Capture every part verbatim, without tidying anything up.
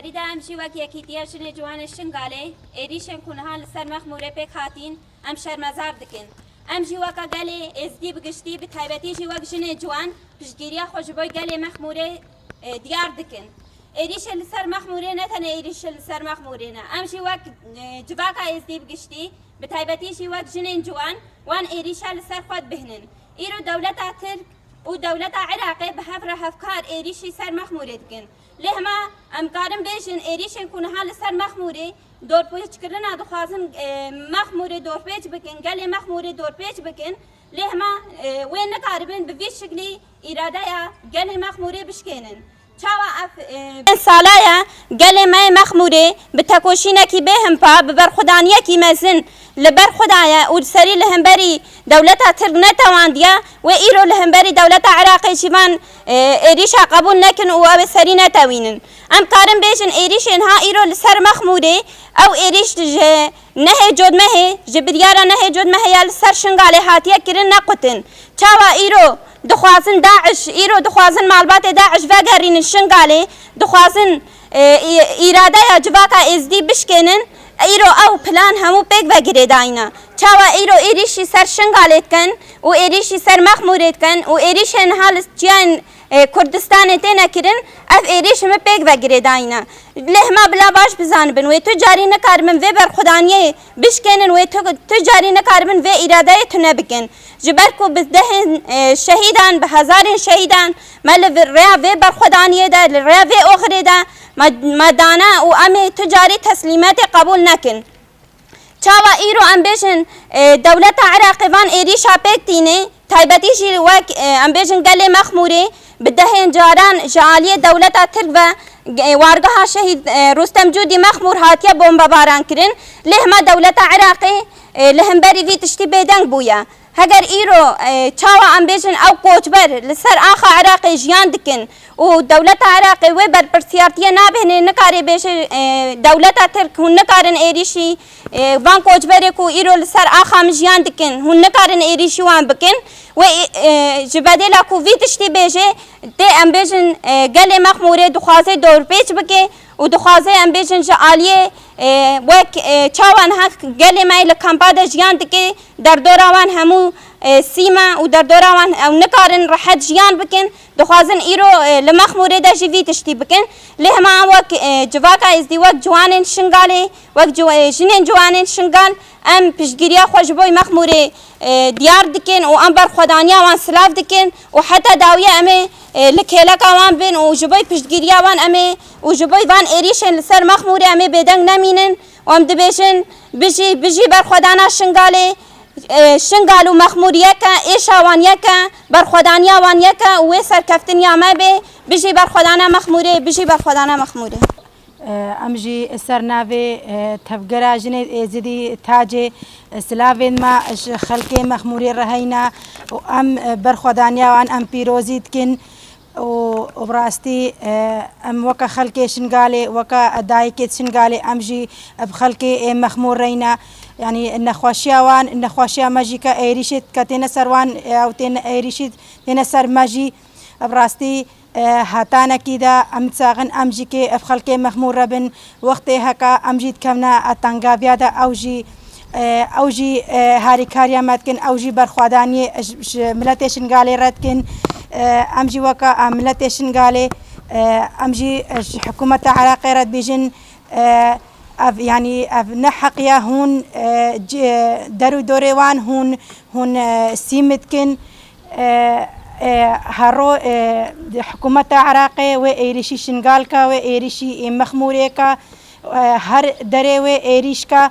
Serî de em jî wek Yekîtiya Jinê Ciwanê Şingalê êrîşên ku niha li ser Mexmûrê pêk hatîn, em şermezar dikin. Em jî weka gelê Êzidî bi giştî, bi taybetî jî wek jinê ciwan piştgiriya xwe ji bo gelê Mexmûrê, e, diyar dikin. Êrîşê li ser Mexmûrê ne tenê êrîşê li ser Mexmûrê ne. Em jî wek, e, civaka Êzidî bi giştî, bi taybetî jî wek jinên ciwan wan êrîşa li ser xwe dibihnin. Îro dewleta Tirk û dewleta Iraqê bi hev re hevkar êrîşî ser Mexmûrê dikin. Lê hema em karin bêjin êrîşên ku niha li ser Mexmûrê dorpêçkirina dixwazin, e, Mexmûrê dorpêç bikin, gelê Mexmûrê dorpêç bikin. Lê hema, e, wê nikaribin bi vî şiklî îradeya gelê Mexmûrê bişkênin. Çawa ev, e, sala ye gelê me yê Mexmûrê bi tekoşînekî bê himpa, bi berxwedaniyekî mezin li ber xwe daye û serî li hemberî dewleta Tirk netewandiye, wê îro li hemberî dewleta Iraqê jî van, e, êrîşa qebûl nekin û ew ê serî netewînin. Em karin bêjin êrîşên ha îro li ser Mexmûrê, ew êrîş ji nehê cotmehê, ji biryara nehê cotmehê ya li ser Şingalê hatiye kirin, nequtin. Çawa îro dixwazin DAIŞ, îro dixwazin malbatê DAIŞ vegerînin Şingalê, dixwazin, e, î-, îradeya civaka Êzidî bişkênin, îro ew plan hemû pêk ve girêdayî ne. Çawa îro êrîşî ser Şingalê dikin û êrîşî ser Mexmûrê dikin û êrîşên niha li çiyayên, e, Kurdistanê têne kirin, ev êrîş hemû pêk ve girêdayî ne. Lê hema bila baş bizanibin, wê tu carî nikaribin vê berxwedaniyê bişkênin, wê tu, tu carî nikaribin vê îradeyê tune bikin. Ji ber ku bi dehên, e, şehîdan, bi hezarên şehîdan me li vi-, rêya vê berxwedaniyê de, li rêya vê oxirê de me, me dane û em ê tu carî teslîmetê qebûl nekin. Çawa îro em bêjin, e, dewleta Iraqê van êrîşa pêk tîne, taybetî jî wek, e, em bêjin gelê Mexmûrê bi dehên caran ji aliyê dewleta Tirk ve, e, wargeha şehîd, e, Rûstem Cûdî Mexmûr hatiye bombebaran kirin, lê hema dewleta Iraqê, e, li hemberî vî tiştî bêdeng bûye. Heger îro, e, çawa em bêjin ew koçber li ser axa Iraqê jiyan dikin û dewleta Iraqê wê berpirsiyartiyê nabêhnê, nikarê bêje, e, dewleta Tirk hûn nikarin êrîşî, e, van koçberê ku îro li ser axa min jiyan dikin, hûn nikarin êrîşî wan bikin. Wê, e, ji bedêla ku vî tiştî bêje, tê em bêjin, e, gelê Mexmûrê dixwaze dorpêç bike û dixwaze em bêjin ji aliyê, e, wek, e, çawa niha gelê me yê li kampa de jiyan dike, derdora wan hemû, e, sîm e û derdora wan ew nikarin rehet jiyan bikin. Dixwazin îro, e, li Mexmûrê de jî vî tiştî bikin. Lê hema em wek, e, civaka Êzidî, wek ciwanên Şingalê, wek ciw-, e, jinên ciwanên Şingal, em piştgiriya xwe ji bo Mexmûrê, e, diyar dikin û em berxwedaniya wan silav dikin û heta dawiya em ê, e, li kêleka wan bin û ji bo piştgiriya wan em ê û ji bo van êrîşên li ser Mexmûrê em ê bêdeng nemînin û em dibêjin, bijî, bijî berxwedana Şingalê, e, Şingal û Mexmûr yek e, êşa wan yek e, berxwedaniya wan yek e û wê serkeftiniya me bê. Bijî berxwedana Mexmûrê, bijî berxwedana Mexmûrê. Em jî ser navê, e, Tevgera Jinê Êzidî Tacê, e, silavên me ji xelkê Mexmûrê re heyne û em, e, berxwedaniya wan em pîrozî dikin û, û bi rastî, e, em weke xelkê Şingalê, weke dayikê Şingalê em jî bi xelkê, e, Mexmûr re yîne. Yanî nexweşiya wan, nexweşiya me jî ke êrîşê ke têne ser wan, e, ew têne êrîşî têne ser me jî. Bi rastî, e, hetanekî de em disaxin em jî kê ev xelkê Mexmûr re bin. Wextê heke em jî dikevne tengaviya de ew jî, e, ew jî, e, harîkariya me dikin, ew jî berxwedaniyê ji, ji miletê Şingalê re dikin. E, em jî weke, e, miletê Şingalê, e, em jî, e, ji hikûmeta Iraqê re dibêjin, e, ev, yanî ev ne heq ye hûn, e, ci-, der û dorê wan hûn, hûn, e, sîm dikin. E, e, hero, e, hikûmeta Iraqê wê êrîşî Şingal ke, wê êrîşî, e, Mexmûrê ke, e, her derê wê êrîş ke.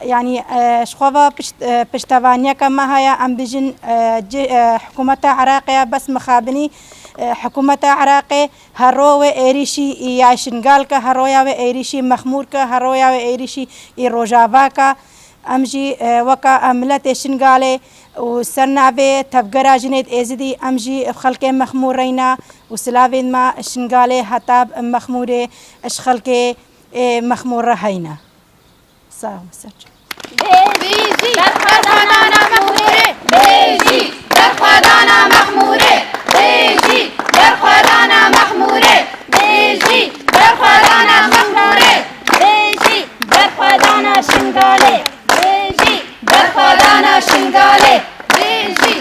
Yanî, e, ji xwe ve pişt-, e, piştevaniyeke me heye, em bijin, e, ci-, e, hikûmeta Iraqê ya bes mixabinî, e, hikûmeta Iraqê hero wê êrîşî ya Şingal ke, heroya wê êrîşî Mexmûr ke, heroya wê êrîşî î Rojava ke. Em jî, e, weke em miletê Şingalê û ser navê Tevgera Jinê Êzidî, em jî xelkê Mexmûr re yîne û silavên me Şingalê heta Mexmûrê ji xelkê, e, Mexmûr re heyne. Sağ ol, ser çav. Bêjî berxwedana Mexmûrê! Bêjî berxwedana Mexmûrê! Bêjî berxwedana Mexmûrê! Bêjî berxwedana Mexmûrê! Şingalê, bijî,